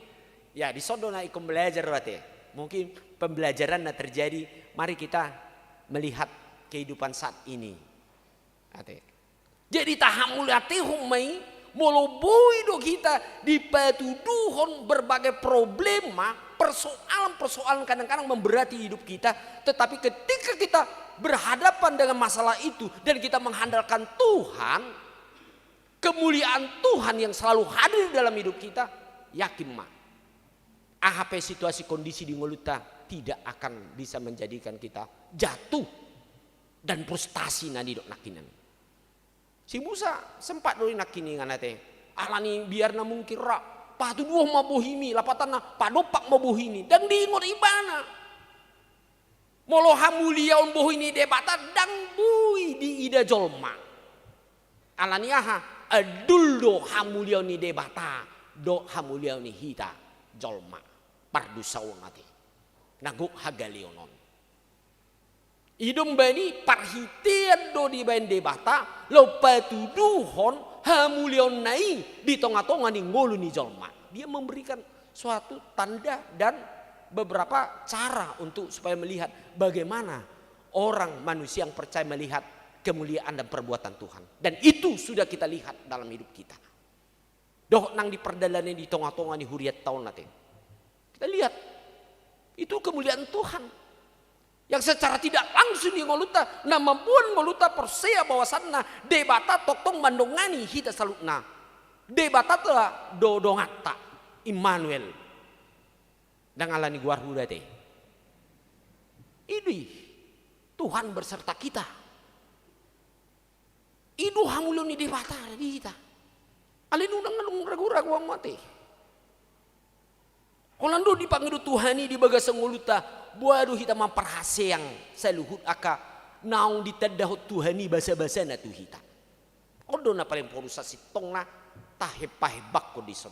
ya, dison do na ingkon belajar ate. Mungkin pembelajaran na terjadi, mari kita melihat kehidupan saat ini. Ate. Jadi tahamuliatehon ma i, molo boi do hita dipatuduhon berbagai problema, persoalan-persoalan kadang-kadang memberati hidup kita, tetapi ketika kita berhadapan dengan masalah itu dan kita mengandalkan Tuhan, kemuliaan Tuhan yang selalu hadir dalam hidup kita, yakin ma, aha pe situasi kondisi di ngolunta tidak akan bisa menjadikan kita jatuh dan frustasi na nidok nangkiningan. Si Musa sempat do i nangkiningan ate. Alani biar na mungkin ra, patuduhon ma bohimi, lapatanna padompak ma bohimi. Ndang diingot ibana. Molo hamuliaon bohi ni Debata, ndang boi diida jolma. Alani aha? Andul do hamuliaon ni Debata dohot hamuliaon ni hita jolma pardosaon ate. Na gok hagaleon on. I do umbaen i parhitean do dibaen Debata laho patuduhon hamuliaonna i di tonga-tonga ni ngolu ni jolma. Dia memberikan suatu tanda dan beberapa cara untuk supaya melihat bagaimana orang, manusia yang percaya melihat kemuliaan dan perbuatan Tuhan. Dan itu sudah kita lihat dalam hidup kita. Dohot nang di pardalanan i di tonga-tonga ni hurianta on ate. Kita lihat, itu kemuliaan Tuhan yang secara tidak langsung di ngolunta, na mamboan ngolunta porsea bahwasanna Debata tongtong mandongani hita saluhutna. Debata do donganta, Immanuel. Ndang alani goar huda ate. I do i, Tuhan berserta kita. I do hamuliaon ni Debata di hita. Alai unang na dung ragu-ragu hamu ate. Holan do dipangido Tuhan i di bagasan ngolunta, boha do hita mamparhaseang saluhut angka naung ditandahon Tuhan i basa-basana tu hita. On do na paling porusa sintongna tahempa-hempahon dison.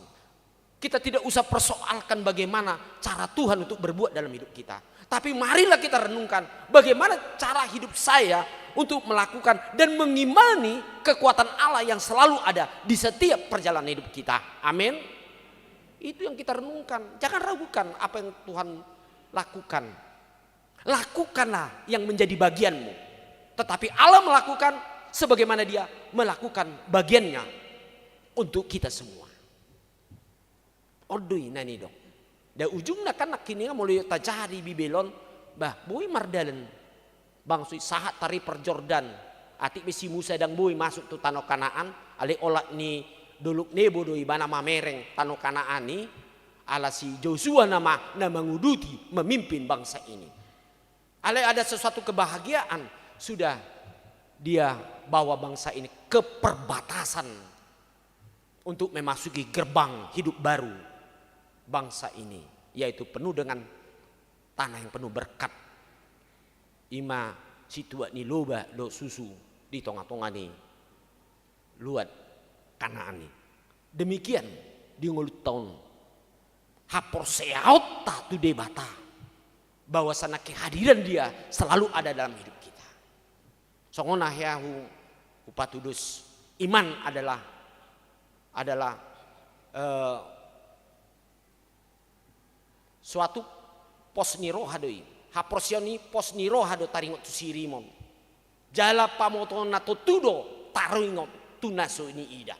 Kita tidak usah persoalkan bagaimana cara Tuhan untuk berbuat dalam hidup kita. Tapi marilah kita renungkan bagaimana cara hidup saya untuk melakukan dan mengimani kekuatan Allah yang selalu ada di setiap perjalanan hidup kita. Amin. Itu yang kita renungkan. Jangan ragukan apa yang Tuhan lakukan. Lakukanlah yang menjadi bagianmu. Tetapi Allah melakukan sebagaimana Dia melakukan bagiannya untuk kita semua. On do i na nidok. Da ujungna kan nangkiningan molo tajahar di Bibel on, bah, boi mardalan bangso i sahat taripar Jordan. Atik be si Musa ndang boi masuk tu tano Kanaan, alai olat ni dolok Nebo do ibana mamereng tano Kanaan i, ala si Josua nama na manguduti, memimpin bangsa ini. Alai ada sesuatu kebahagiaan sudah dia bawa bangsa ini ke perbatasan untuk memasuki gerbang hidup baru bangsa ini, yaitu penuh dengan tanah yang penuh berkat. I ma situak ni loba dohot susu di tonga-tonga ni luat Kanaan i. Demikian di ngolunta on. Haporseaonta tu Debata, bahwasana kehadiran Dia selalu ada dalam hidup kita. Songon na hea hu, hupatudos, iman adalah, adalah, eh, suatu pos ni roha do i. Haporseaon i pos ni roha do taringot tu sirimon. Jala pamotoonna tontu do taringot tu na so niida.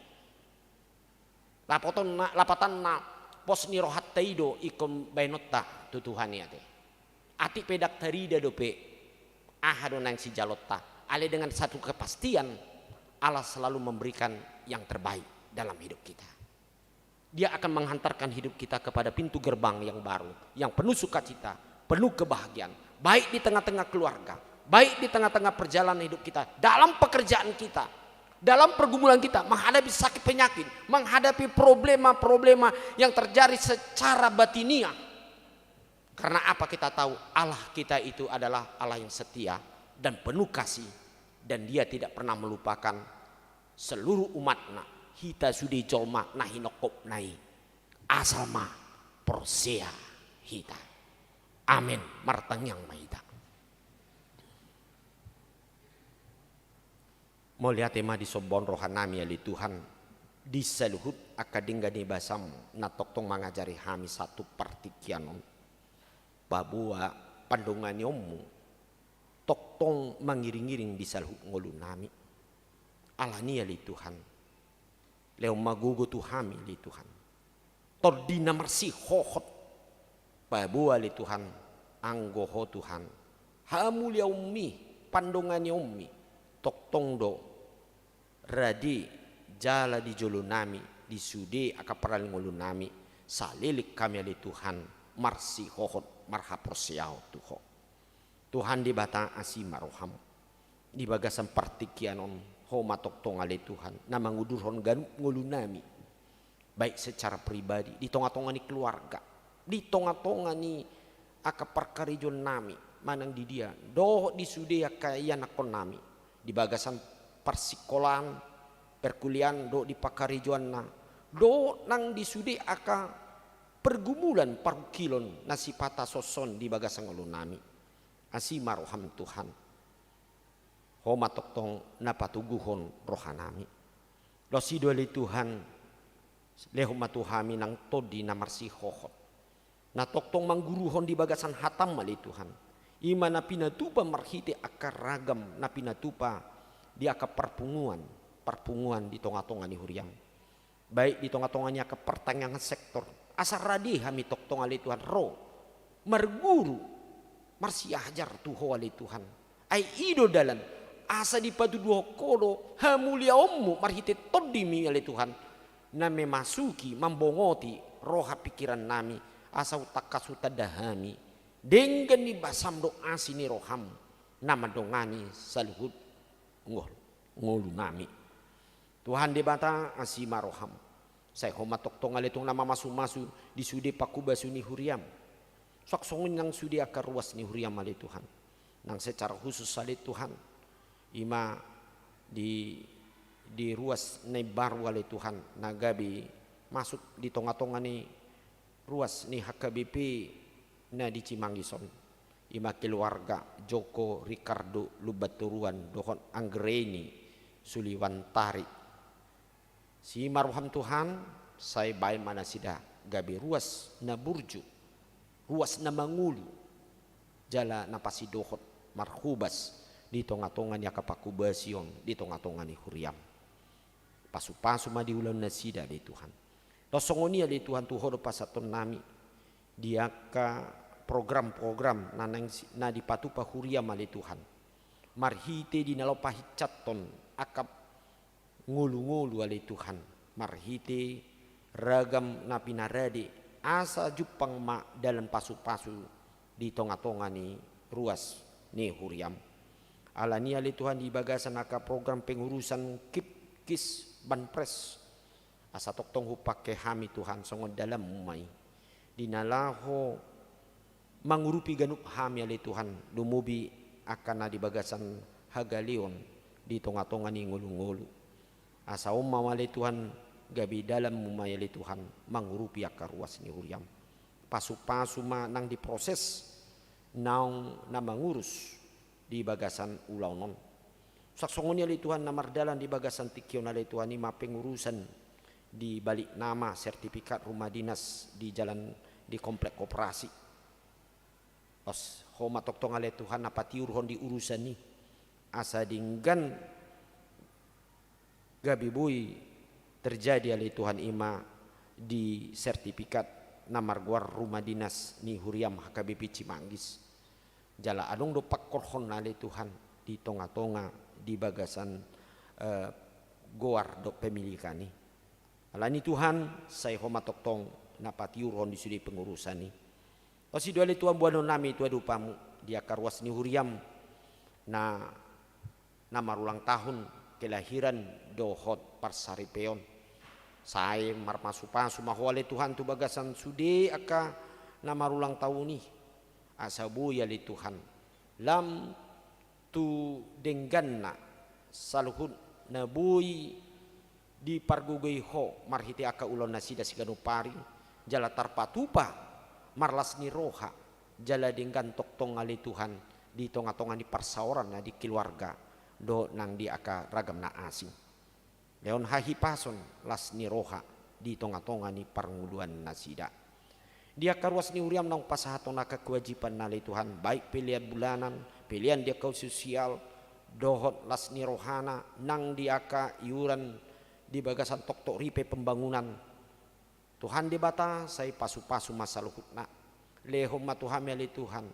Lapatonna, lapatanna pos ni rohanta i do ingkon baenonta tu Tuhan i ate. Atik pe ndang tarida dope aha do naeng sijalonta, alai dengan satu kepastian, Allah selalu memberikan yang terbaik dalam hidup kita. Dia akan menghantarkan hidup kita kepada pintu gerbang yang baru, yang penuh sukacita, penuh kebahagiaan, baik di tengah-tengah keluarga, Baik di tengah-tengah perjalanan hidup kita, dalam pekerjaan kita, dalam pergumulan kita, menghadapi sakit penyakit, menghadapi problema-problema yang terjadi secara batiniah. Karena apa kita tahu? Allah kita itu adalah Allah yang setia dan penuh kasih, dan Dia tidak pernah melupakan seluruh umat-Na, hita sude jolma na hinongkop-Na i. Asal ma porsea hita. Amen. Martangiang ma hita. Mauliate ma disomba rohanami ale Tuhan, di saluhut angka denggan ni basaM na tongtong mangajari hami sahat tu partingkian on. Paboa pandonganionMu tongtong mangiring-iring di saluhut ngolunami. Alani i ale Tuhan, lehon ma gogo tu hami ale Tuhan. Tondi na marsihohot. Paboa ale Tuhan, anggo Ho Tuhan, hamuliaonMi, pandonganionMi tongtong do rade jala di jolonami, di sude angka parali ngolunami. Saleleng hami ale Tuhan marsihohot, marhaporseaon tu Ho. Tuhan Debata, asi ma rohaM. Di bagasan partingkian on, Ho ma tongtong ale Tuhan na mangudurhon ganup ngolunami, baik secara pribadi, di tonga-tonga ni keluarga, di tonga-tonga ni angka parkarejoannami, manang di dia, dohot di sude angka ianakkonnami, di bagasan parsikolaan, perkuliahan, dohot di parkarejoanna, dohot nang di sude angka pergumulan parungkilon na sipata songon on di bagasan ngolunami. Asi ma rohaM Tuhan. Ho ma tongtong na patoguhon rohanami. Losi do ale Tuhan, lehon ma tu hami nang Tondi na marsihohot, na tongtong mangguruhon di bagasan hataM ale Tuhan. I ma na pinatupa marhite angka ragam na pinatupa di angka parpunguan, parpunguan di tonga-tonga ni huriaM, baik di tonga-tonga ni angka partangiangan sektor. Asa rade hami tongtong ale Tuhan ro marguru, marsiajar tu Ho ale Tuhan. Ai i do dalan asa dipatuduhon Ho do hamuliaonMu marhite TondiMi ale Tuhan, na memasuki, mambongoti roha pikirannami, asa hutangkas hutanda hami denggan ni basaM dohot asi ni rohaM na mandongani saluhut ngol-, ngolunami. Tuhan Debata, asi ma rohaM. Sai Ho ma tongtong ale Tuhan na mamasu-masu di sude panghubasion ni huriaM. Suang songon i nang sude angka ruas ni huriaM ale Tuhan. Nang secara khusus ale Tuhan, i ma di, di ruas na imbaru ale Tuhan, na gabe masuk di tonga-tonga ni ruas ni H K B P na di Cimanggis on. I ma keluarga Joko Ricardo Lumbantoruan dohot Anggreni Suliwantari. Asi ma rohaM Tuhan, sai baen ma nasida gabe ruas na burju, ruas na mangolu, jala na pasidohot marhobas di tonga-tonga ni angka panghubasion, di tonga-tonga ni huriaM. Pasu-pasu ma di ulaon nasida ale Tuhan. Tung songon i ale Tuhan tu Ho do pasahatonnami di angka program-program na naeng si-, na dipatupa huriaM ale Tuhan. Marhite di na laho pahinsathon angka ngolu-ngolu ale Tuhan. Marhite ragam na pinarade asa jumpang ma dalan pasu-pasu di tonga-tonga ni ruas ni huriaM. Alani i ale Tuhan di bagasan angka program pengurusan Kipkis Banpres, asa tongtong hupangke hami Tuhan songon dalanMu ma i. Di na laho mangurupi ganup hami ale Tuhan, lumobi angka na di bagasan hagaleon di tonga-tonga ni ngolu-ngolu. Asa on ma ale Tuhan, gabe dalanMu ma i ale Tuhan, mangurupi angka ruas ni huriaM. Pasu-pasu ma nang di proses naung na mangurus di bagasan ulaon on. Suang songon i ale Tuhan na mardalan di bagasan tingki on ale Tuhan, i ma pengurusan di balik nama sertifikat rumah dinas di jalan di Komplek Koperasi. Laos Ho ma tongtong ale Tuhan na patiurhon di urusan i, asa denggan gabe boi terjadi ale Tuhan, i ma di sertifikat na margoar rumah dinas ni huriaM H K B P Cimanggis. Jala adong do pangkorhonna ale Tuhan di tonga-tonga di bagasan, eh, goar dohot pemilikan i. Alani i Tuhan, sai Ho ma tongtong na patiurhon di sude pengurusan i. Tung songon i do ale Tuhan boanonnami tu adopanMu di angka ruas ni huriaM, na, na marulang tahun kelahiran dohot parsaripeon. Sai marpasupasu ma Ho ale Tuhan tu bagasan sude angka na marulang tahun i, asa boi ale Tuhan lam tu dengganna saluhut na boi dipargogoi Ho marhite angka ulaon nasida siganup ari, jala tarpatupa marlas ni roha jala denggan tongtong ale Tuhan di tongatonga ni parsaoran na di keluarga dohot nang di angka ragam na asing. Lehon hahipason, las ni roha di tongatonga ni parngoluan nasida. Di angka ruas ni huriaM naung pasahaton angka kewajibanna ale Tuhan, baik pelean bulanan, pelean di angka sosial, dohot las ni rohana nang di angka iuran di bagasan toktok ripe pembangunan. Tuhan Debata, sai pasupasu ma saluhutna. Lehon ma tu hami ale Tuhan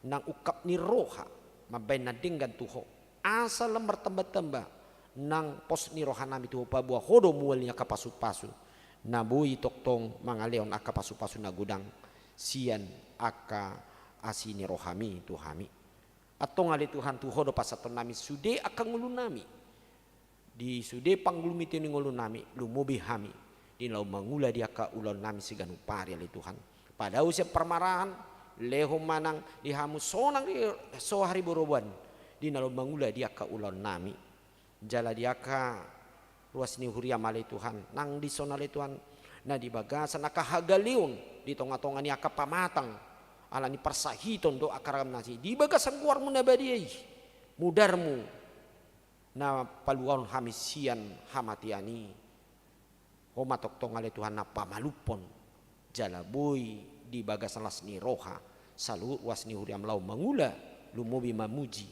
nang ungkap ni roha mambahen na denggan tu Ho, asa lam martambatamba nang pos ni rohanami tu Ho, paboa Ho do mual ni angka pasupasu na boi tongtong mangalehon angka pasupasu na godang sian angka asi ni rohaMi tu hami. Antong ale Tuhan, tu Ho do pasahatonnami sude angka ngolunami. Di sude panggulimution ni ngolunami, lumobi hami di na laho mangula di angka ulaonnami siganup ari ale Tuhan. Padao sian parmaraan, lehon ma nang di hamu sonang di so hariboruboruan di na laho mangula di angka ulaonnami. Jala di angka ruas ni huriaM ale Tuhan, nang dison ale Tuhan, na di bagasan angka hagaleon di tongatonga ni angka pamatang ala ni parsahiton dohot angka ragam na asing, di bagasan goarMu na badia i, mudarMu na paluahon hami sian hamatean i. Ho ma tongtong ale Tuhan na pamalumhon, jala boi di bagasan las ni roha saluhut ruas ni huriaM laho mangula, lumobi mamuji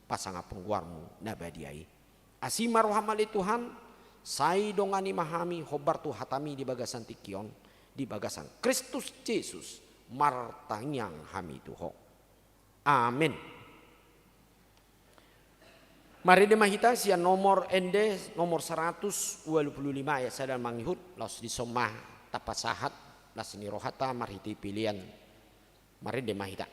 pasangaphon goarMu na badia i. Asi ma rohaM ale Tuhan, sai dongani ma hami hombar tu hataMi di bagasan tingki on, di bagasan Kristus Jesus martangiang hami tu Ho. Amen. Marende ma hita sian nomor ende, nomor saratus ualu pulu lima ayat sada mangihut, laos dison ma tapasahat las ni rohanta marhite pelean. Marende ma hita.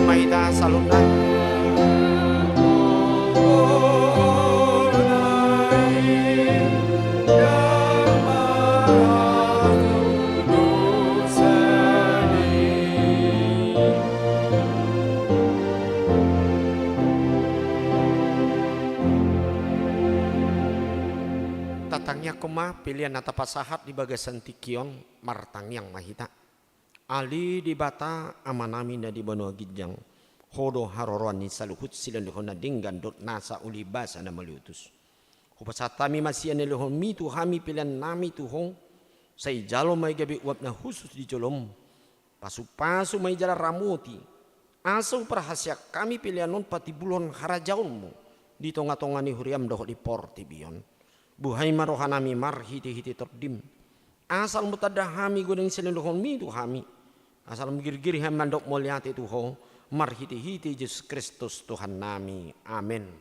ma hita saluhutna. Tatangiangkon ma pelean na tapasahat di bagasan tingki on. Martangiang ma hita. Ale Debata Amanami na di banua ginjang, Ho do haroroan ni saluhut silehonlehon na denggan dohot nasa uli basa na mauliutus. Hupasahat hami ma sian lehonmi tu hami peleannami tu Ho, sai jalo ma i gabe uap na hushus di jolom. Pasupasu ma i jala ramoti, asa huparhaseang hami pelean on patimbulhon harajaonmu di tongatonga ni huriam dohot di portibi on. Buhai ma rohanami marhitehite Tondim. Asa lam tanda hami godang silehonlehonmi tu hami. Asa lam girgir hami mandok mauliate tu Ho, marhitehite Jesus Kristus Tuhannami. Amen.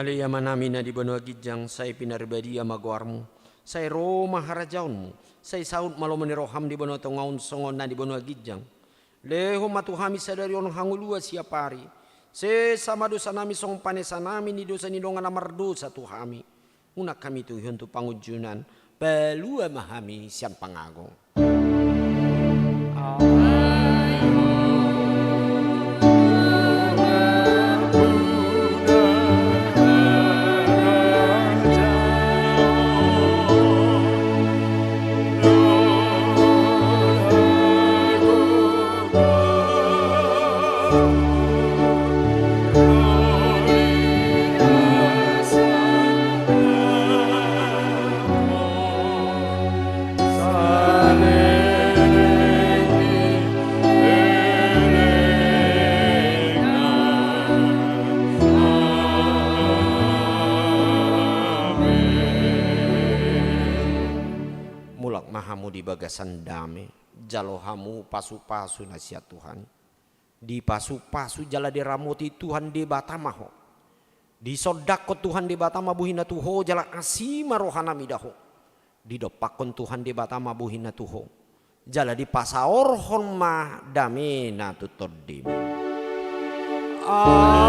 Ale Amanami na di banua ginjang, sai pinarbadia ma goarmu, sai ro ma harajaonmu, sai saut ma lomo ni roham di banua tonga on songon na di banua ginjang. Lehon ma tu hami sadari on hangoluan siapari. Sesa ma dosanami songon panesanami ni dosa ni dongan na mardosa tu hami. Unang hami togihon tu pangunjunan, palua ma hami sian pangago. Mulak ma hamu di bagasan dame, jalo hamu pasupasu na sian Tuhan. Dipasupasu jala diramoti Tuhan Debata ma ho. Disondangkon Tuhan Debata ma bohina tu ho jala asi ma rohana mida ho. Didompakkon Tuhan Debata ma bohina tu ho jala dipasaorhon ma damena tu tondim. Amen.